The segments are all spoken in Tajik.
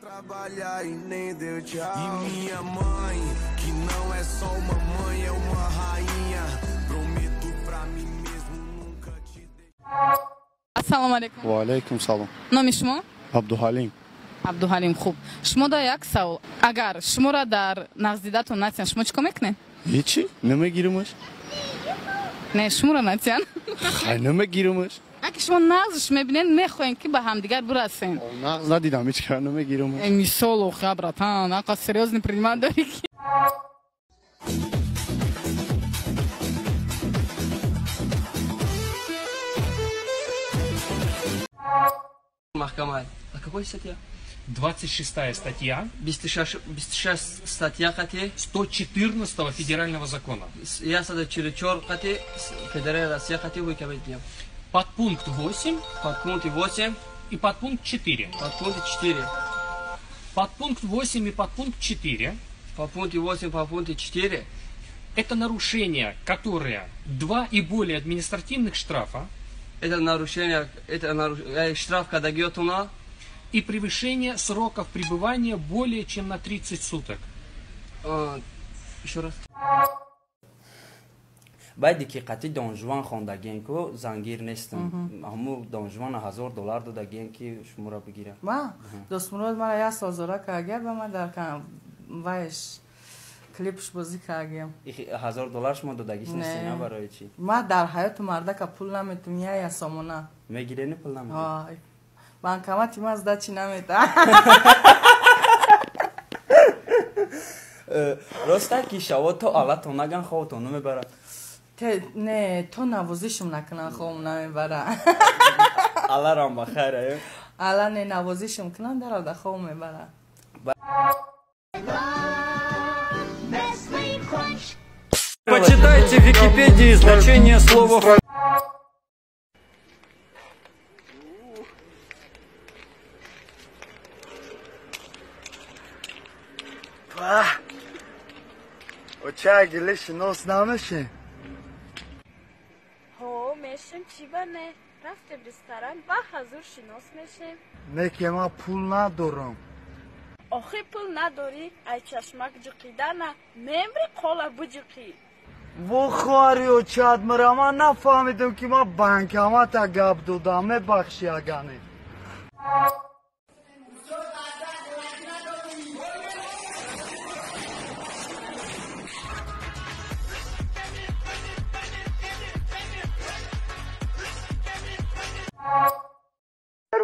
Trabalhar e nem deu tchau. E minha mãe, que não é só uma mãe, é uma rainha. Prometo pra mim mesmo nunca te deixar. Ассалому алайкум. Ва алайкум салом. Номи шумо? Абдуҳалим. Абдуҳалим, хуб. Шумо да як савол. Агар шуморо дар нағздидатон натиян, шумо чӣ кор мекунед? Ҳечи, намегиримаш. Не, шуморо натиян. Хай, намегиримаш. Аки шумо нағзш мебинед, мехоҳем ки ба ҳамдигар бирасем. Нағз надидам, ҳеч кара намегиримаш. Мисол, охи, братан, ақа серьёзный принимат дорӣ ки. Махкама. А какой статья? 26 статья. 26 статья қати 114 федерального закона. 144 қати Федеральная Россия қати выкабедиям. Подпункт 8. Подпункт 8. И подпункт 4. Подпункт 4. Подпункт 8 и подпункт 4. Подпункт 8, подпункт 4. Это нарушения, которые 2 и более административных штрафа. Это нарушение, это штраф, когда гетуна. И превышение сроков пребывания более чем на 30 суток. Еще раз. Баъди ки қати Донжуан хондагиен ку зангир нестам. Ҳаму Донжуан $1000 додагиен ки шуморо бигирам. Ма Достмурод мара як сол зора кагер ба ман дар вайш клипш бозӣ кагем. $1000 шумо додагиш нестен, на барои чӣ? Ма дар ҳаёти мардака пул наметум, я сомона. Мегирени пул наметум? Банкомати ма сдачи намета. Роста ки шаво то аллато наган хобтон намебарад. Не, то навозишам накунан хобам намебара. Алларам ба хайр, э? Алла не навозишам кунан дарада хоб мебара. Почитайте в Википедии значение слова. Оча шинос намеши? Ҳо, мешим, чӣ ба не? Рафтем ресторан, ба ҳазур шинос мешем. Не ки ман пул надорам. Охи пул надорӣ, ай чашмак ҷиқидана, мемри қола буҷиқӣ. Во хоҳари очат мира, ман нафаҳмидам ки ман банкомата гап додам, мебахши агане.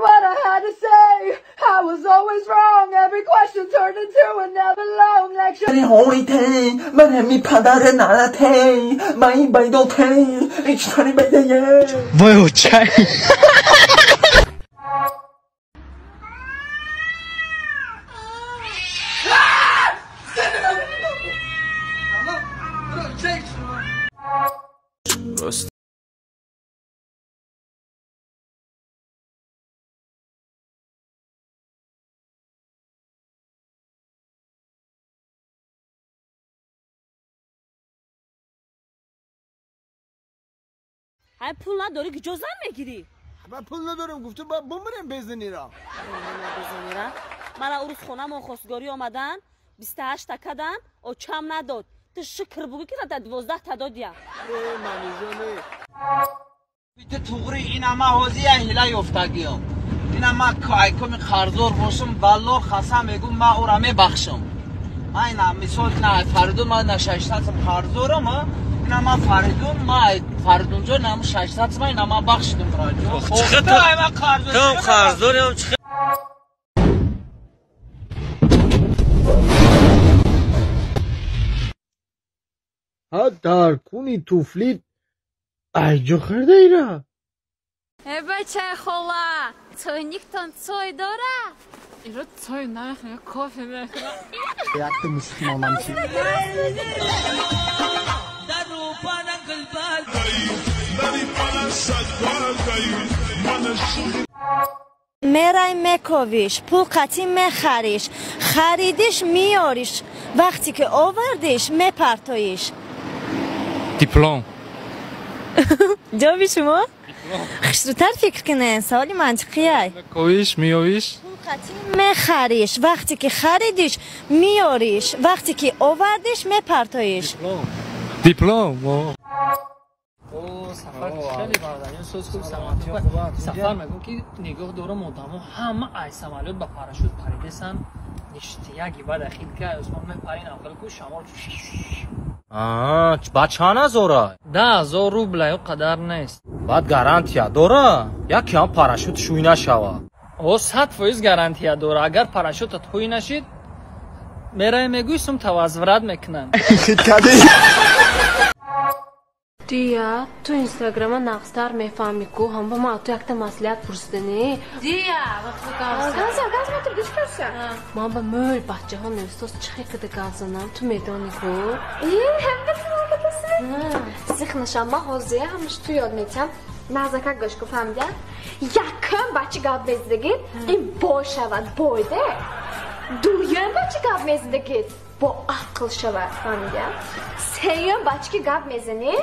What I had to say, I was always wrong. Every question turned into another long lecture. Ай пул надорӣ, куҷо зан мегирӣ? Ман пул надорам, гуфтам ба бумрем безанира. Безанира? Мара урус хонамон хостгорӣ омадан, 28 та кадан, очам надод. Ту шукр бугӯ ки дар 12 та додия. Э, манижоне. Ту туғри ина ма ҳозир я ҳила ёфтагиём. Ина ма кайкоми қарздор бошам, валлоҳ қасам мегӯм, ма ӯра мебахшам. Ман ина мисол ина Фаридун ма на 600 сом қарздорам, ина ма Фаридун, ма Фаридунҷон нам 600 сом ина ма бахшидам раҷо. Ту қарздорам, чӣ? Ҳа дар куни туфлит айҷо хардаира? Э бачаи хола, чойниктон чой дора? Иро чой намехӯрам, кофе мехӯрам. Якта мусулмонам чи? Мерай мековиш, пул қатӣ мехариш, харидиш меориш, вақте ки овардиш мепартоиш. Диплом. Ҷавоби шумо? Хушрӯтар фикр кунед, саволи мантиқияй. Мековиш, меовиш. Мехариш, вақте ки харидиш, меориш, вақте ки овардиш, мепартоиш. Диплом. О, сафар хеле бародарин соз хуб самолёт. Сафар мегӯм ки нигоҳ дорам одамо ҳама ай самолёт ба парашют паридесан. Ништияги баъд ахил ка осмон мепарин ахил ку шамол. Аа, ба чанд ҳазора? 10 000 рубла ё қадар нест. Баъд гарантия дора? Якам парашют шӯй нашава. О, 100% гарантия дора. Агар парашютат ҳуй нашид, меравӣ мегӯй сум возврат мекунанд. Дия, ту инстаграма нағзтар мефаҳмӣ ку, ҳам ба ман ту якта маслиҳат пурсиданӣ. Дия, Газа, газ ма ту гӯш кардса. Ман ба мӯл бачаҳо навистоз чӣ хел када гап занам, ту медонӣ ку? Э, ҳамба ту кадаси? Зих нашам, ман ҳозир ҳамаш ту ёд метиҳам. Нағзака гӯш ку, фаҳмидя? Якум бачи гап мезидагит, ин бой шавад, бойде. Дуюм бачи гап мезидагит, бо ақл шавад, фаҳмидя? Сеюм бачи ки гап мезанӣ,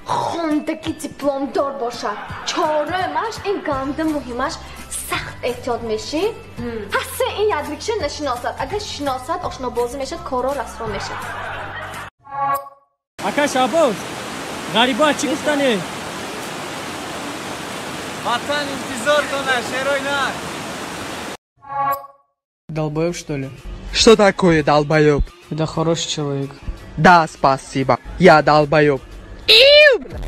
хондагӣ дипломдор бошад. Чорумаш ин ганда муҳимаш сахт эҳтиёт мешӣ. Ҳасе ин ядрикша нашиносад. Агар шиносад, ошнобозӣ мешад, коро расво мешад. Ака Шаҳбоз, ғариба чӣ гуфтанӣ? Ватан интизортона, шерой нар. Долбоёб, что ли? Что такое долбоёб? Это хороший человек. Да, спасибо. Я долбоёб. Иу, бля.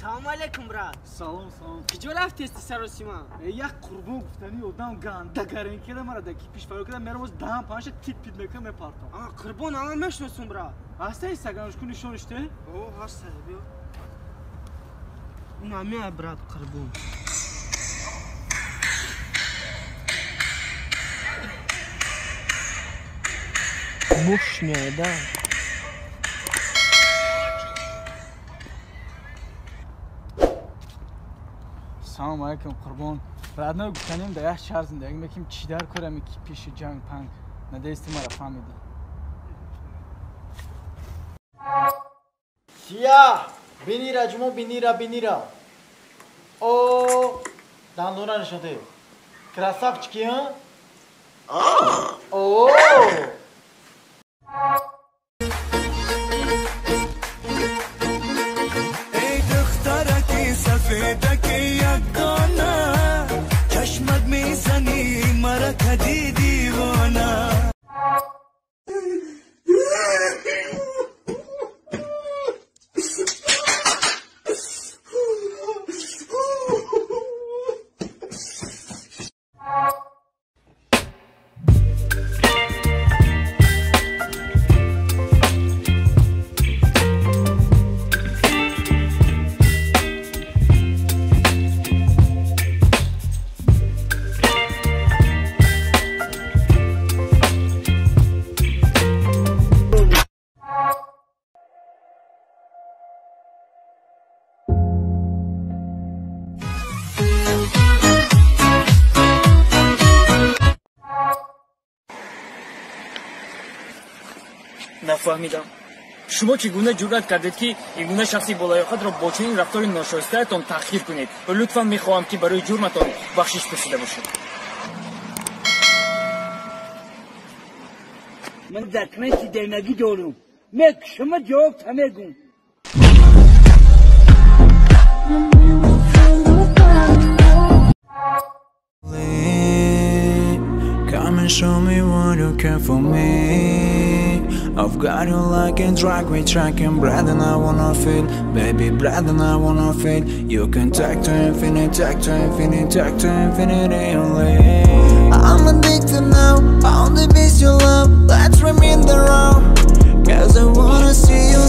Салом алейкум, брат. Салом, салом. Киҷо рафтести саросима? Як қурбон гуфтани одам ганда гарин кида мара да кипиш фаро кида мерам оз даҳан панша тит пит мекунам мепартам. А, қурбон ала мешносум, брат. Ҳаста инстаграмш ку нишониште? О, ҳаста, биё. Ина брат, қурбон. Мощная, да. Салом алейкум, қурбон. Родной гуфтаним да як шаҳр зиндагӣ мекунем, чӣ дар корами ки пиши ҷанг панг. Надеюсь, ты мара фаҳмидӣ. Сия, бинира, ҷумо бинира, бинира. О, дандона нишон деҳ. Красавчики, а? О! Эй духтараки сафедаки ягона, чашмак мезанӣ мара кади девона. Нафаҳмидам, шумо чӣ гуна ҷуръат кардед, ки ин гуна шахси болаёқатро бо чунин рафтори ношоистаатон таҳқир кунед? Лутфан, мехоҳам, ки барои ҷурматон бахшиш пурсида бошед. Ман документи денагӣ дорум. Мекушама, ҷавоб та мегум. Come and show me what you care for me. I've got you like a drug, we tracking bread and I wanna feel, baby, bread and I wanna feel. You can take to infinity, take to infinity, take to infinity only. I'm addicted now, only miss your love. Let's remain the road, 'cause I wanna see you.